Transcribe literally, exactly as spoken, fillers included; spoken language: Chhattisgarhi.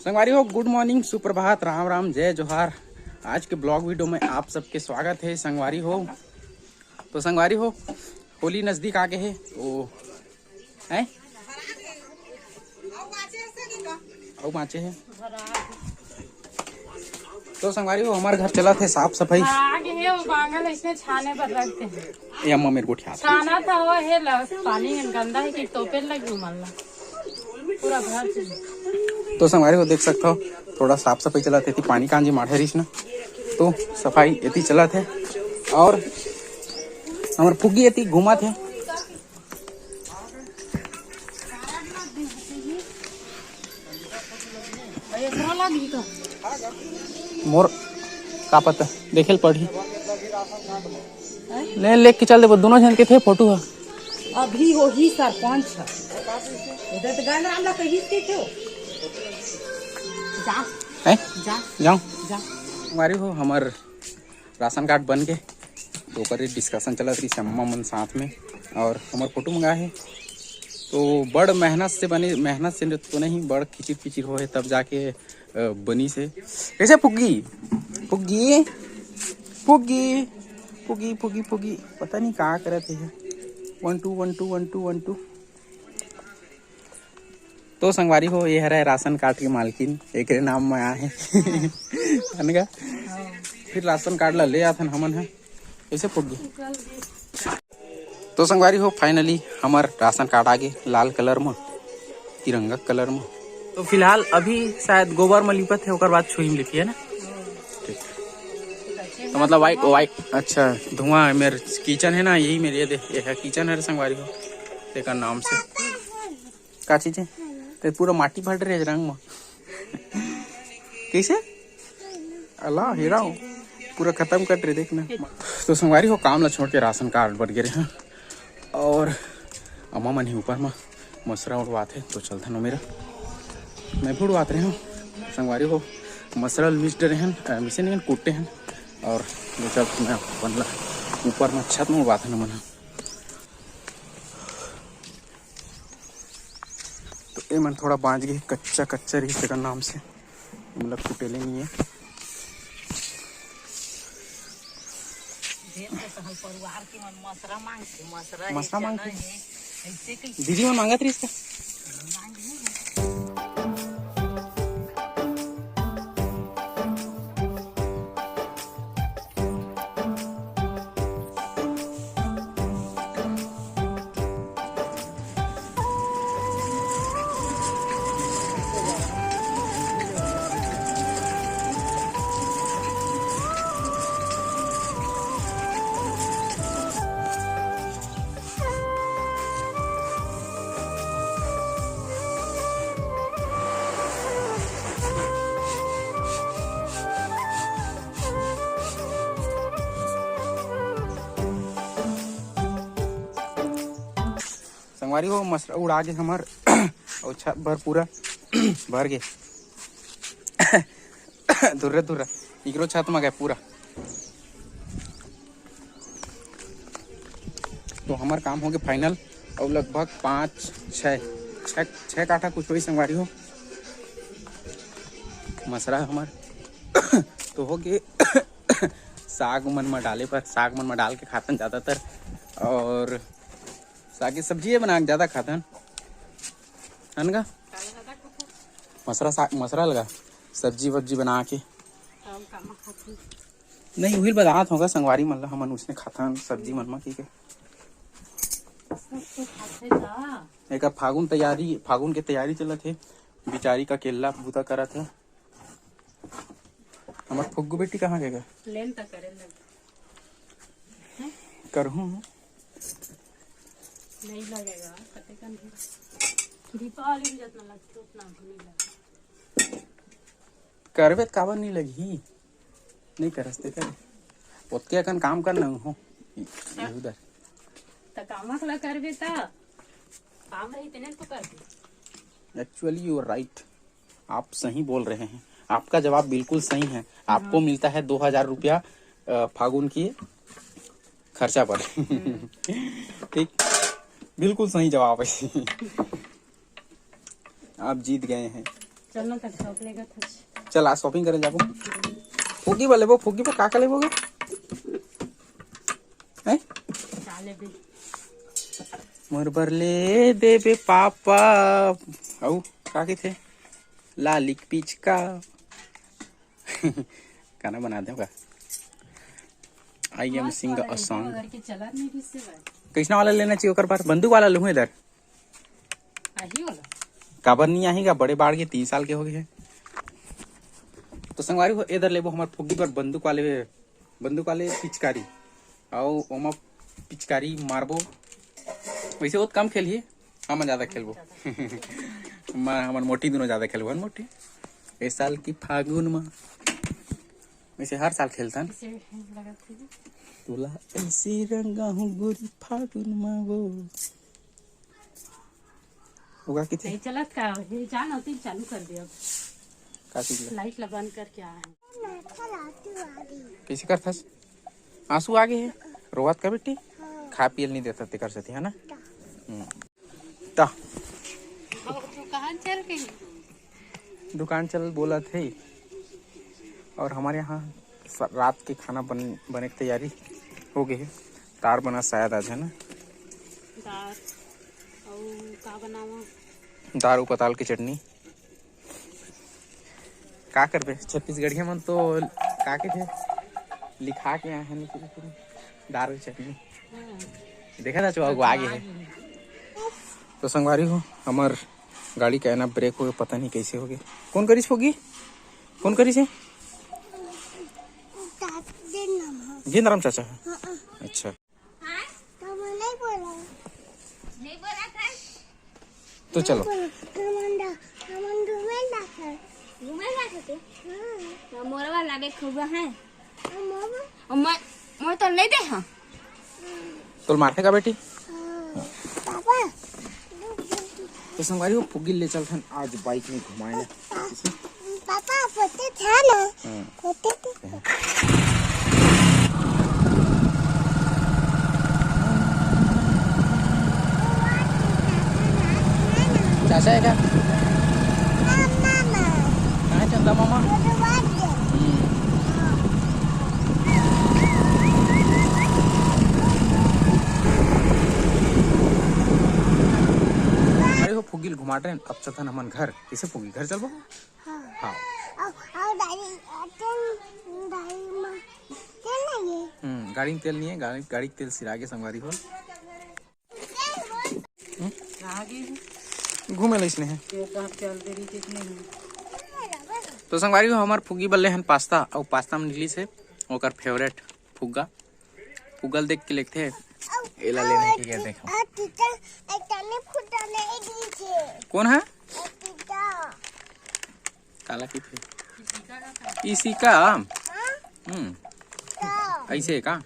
संगवारी हो, गुड मॉर्निंग, सुप्रभात, राम राम, जय जोहार। आज के ब्लॉग वीडियो में आप सबके स्वागत है संगवारी हो। तो संगवारी हो, होली नजदीक आ गए है, तो हैं, अउ बाँचे है। तो संगवारी हो, हमारे घर चलत है साफ सफाई। हाँ, आगे है वो बांगल, इसमें छाने पर रखते हैं। ये अम्मा मेरे को उठा। छाना था वो, हे ला, पानी गंदा है कि तोपे लगी उमल ला। पूरा घर से। तो संगवारी हो, देख सकते हो, थोड़ा साफ सफाई चलत है, पानी कांजी माढ़े रहीस ना, तो सफाई एती चलत है। और हमर फुग्गी एती घूमत है। मोर का पता, देखे ल पड़ही। ले, लेके चल देबो, दोनों झन के थे फोटो ह। अभी वही सरपंच ह। उधर तो गंगराम ला कहिस के क्यों? जा। हैं? जा। जाऊं? जा। संगवारी हो, हमर राशन कार्ड बन के, तो ओकर डिस्कशन चलत रहिस अम्मा मन साथ में, और हमर फोटो मंगाए हे। तो बड़ मेहनत से बने, मेहनत से तो नहीं, बड़ खिचिर पिचिर होए तब जाके, अ, बनी से। कैसे फुग्गी? फुग्गी? फुग्गी? फुग्गी, फुग्गी, फुग्गी। पता नहीं का करत हे। One two, one two, one two, one two। तो संगवारी हो, ये हरे राशन कार्ड के मालकिन, एकरे नाम में आहे। अनगा? फिर राशन कार्ड ला ले आथन हमन ह। कैसे फुग्गी? तो संगवारी हो, finally हमर राशन कार्ड आगे लाल कलर म, तिरंगा कलर म। तो फिलहाल अभी शायद गोबर म लिपत हे, ओकर बाद छुही म लिपी, है ना? ठीक। तो मतलब वाइट, वाइट, अच्छा, धुआं, मेर किचन है ना, यही मेर, ये दे, ये है किचन है रे संगवारी हो, तेकर नाम से। का चीज है? ते पूरा माटी भर रहे रंग म। कैसे? अला, हेरा हो। पूरा खत्म कर रहे, देख ना। तो संगवारी हो, काम ला छोड़ के राशन कार्ड बन गे रहे हैं। और अम्मा मन ही ऊपर म मसरा उड़वात हे, तो चलथन ओ मेरा। मैं भी उड़वात रहे हूँ। संगवारी हो, मसरा ल मिस डरे हन, अ, मिसे नहीं हन, कुट्टे हन। और ये सब मैं अपन ला ऊपर म छत म उड़वात हन मन ह। तो ए मन थोड़ा बाँच गे, कच्चा कच्चा रहिस तेकर नाम से, मतलब कुटेले नहीं है। मसरा मांगथे, मसरा मांगथे। दीदी मन मांगत रहिस का? संगवारी हो, मसरा उड़ा गे हमर। अउ छत भर पूरा भर गे। धुर्रे धुर्रा इकरो छत म गए पूरा। तो हमर काम हो गे final। अउ लगभग पाँच, छः, छः, छः काठा कुछ होही संगवारी हो। मसरा हमर तो हो गे। साग मन म डाले बर, साग मन म डाल के खाथन ज़्यादातर। और साग के सब्जी बना के ज़्यादा खाथन, है ना? मसरा साग, मसरा लगा सब्जी वब्जी बना के। नहीं, उही ल बतात होगा संगवारी मन ला, हमन उसने खाथन सब्जी मन म, ठीक है। एकर फागुन तैयारी, फागुन के तैयारी चलत हे। बिचारी का केला बूता करत हे। हमर फुग्गू बेटी कहाँ गे गा? लेन त करे लग। करहूँ। नहीं लगेगा, कते का नहीं। दीपावली में जितना लगता है, उतना हमको नहीं लगता। करबे त काबर नहीं लगही? नहीं करस ते करे। ओतके अकन काम कर न हो। इधर। त काम अकला करबे त? काम रही तेने तो करबे। Actually, you are right। आप सही बोल रहे हैं, आपका जवाब बिल्कुल सही है। आपको मिलता है दो हज़ार रुपया, अ, फागुन की खर्चा पर। ठीक, बिल्कुल सही जवाब है। आप जीत गए हैं। चल ना, तब शॉप लेगा था। चल, आज शॉपिंग करे जाबो। फुग्गी बर लेबो, फुग्गी बर का का लेबो गे? हैं? का लेबे? मोर बर ले देबे पापा। अउ का कहिथे? लालिक पिचका। गाना बना दे का? I am sing a song। करके चला नहीं भी से भाई। कइसना वाला लेना चाहिए ओकर बर? बंदूक वाला लूँ इधर। आही वाला? काबर नहीं आही का? बड़े बाढ़ के तीन साल के हो गए हैं। तो संगवारी हो, इधर लेबो हमर फुग्गी बर बंदूक वाले, बंदूक वाले पिचकारी। अउ ओमा पिचकारी मारबो। वैसे वो तो कम खेलही, हमन ज्यादा खेलबो। मैं, हमन मोटी दोनों ज्यादा खेलबो, हन मोटी। ए साल की फागुन में, वैसे हर साल खेलथन। इसे लगा थे। तोला ऐसे रंगा हूँ गोरी फागुन में वो। होगा कि थे? नहीं चलत का? ये जान होती चालू कर दिया। का चीज ला? लाइट ला बंद करके आए हैं। कैसे करथस? आंसू आ गए है, रोवत का बेटी? हाँ। खा पियल नहीं देता तेकर सेती, है ना? हम्म। ता। दुकान चल गई। दुकान चल बोलत है। और हमारे यहाँ स-, रात के खाना बन-, बने की तैयारी हो गई है। दार बना शायद आज, है ना? दार। अउ का बनावा? दार अउ पताल की चटनी। का करबे, छत्तीसगढ़िया मन तो का कहिथे, लिखा के आए हैं, लेकिन दार अउ चटनी। हाँ। देखा था, चुआ, वो आगे है। तो संगवारी हो, हमर गाड़ी का ना ब्रेक हो गया, पता नहीं कैसे हो गया। कौन करिस होगी? कौन करिस है? जिंदराम चाचा है। हाँ, हाँ। अच्छा। तो चलो। घूमे जाथे तू? हाँ। मोरवा लागे खूब है। मोर तो नहीं दे, हाँ। तोल मारथे का बेटी? हाँ। पापा। तो संगवारी हो, फुग्गी ले चलथन आज बाइक में घुमाए ला। पापा, फोटो था ना? हाँ। फोटो तो। चाचा है क्या? हाँ, मामा। कहाँ है चंदा मामा? हम्म। अरे वो फुग्गी ल घुमात रहे, अब चलथन हमन घर। कैसे फुग्गी घर चलबो? हाँ। हाँ। अब, अब दाई, तेल, दाई माँ, तेल नहीं है। हम्म, गाड़ी में तेल नहीं है, गाड़ी, गाड़ी के तेल सिरा के संगवारी हो। आगे है। घूमे ला इसने है। ये तो आप चल दे रही, ठीक नहीं है। तो संगवारी हो, हमार फुग्गी बल्ले हन पास्ता, और पास्ता में निकली से ओकर फेवरेट फुग्गा। फुग्गा ल देख के लेते हैं। एला लेने के लिए देखो। कौन है? काला कहिथे? इसी का? हम्म। ऐसे है का?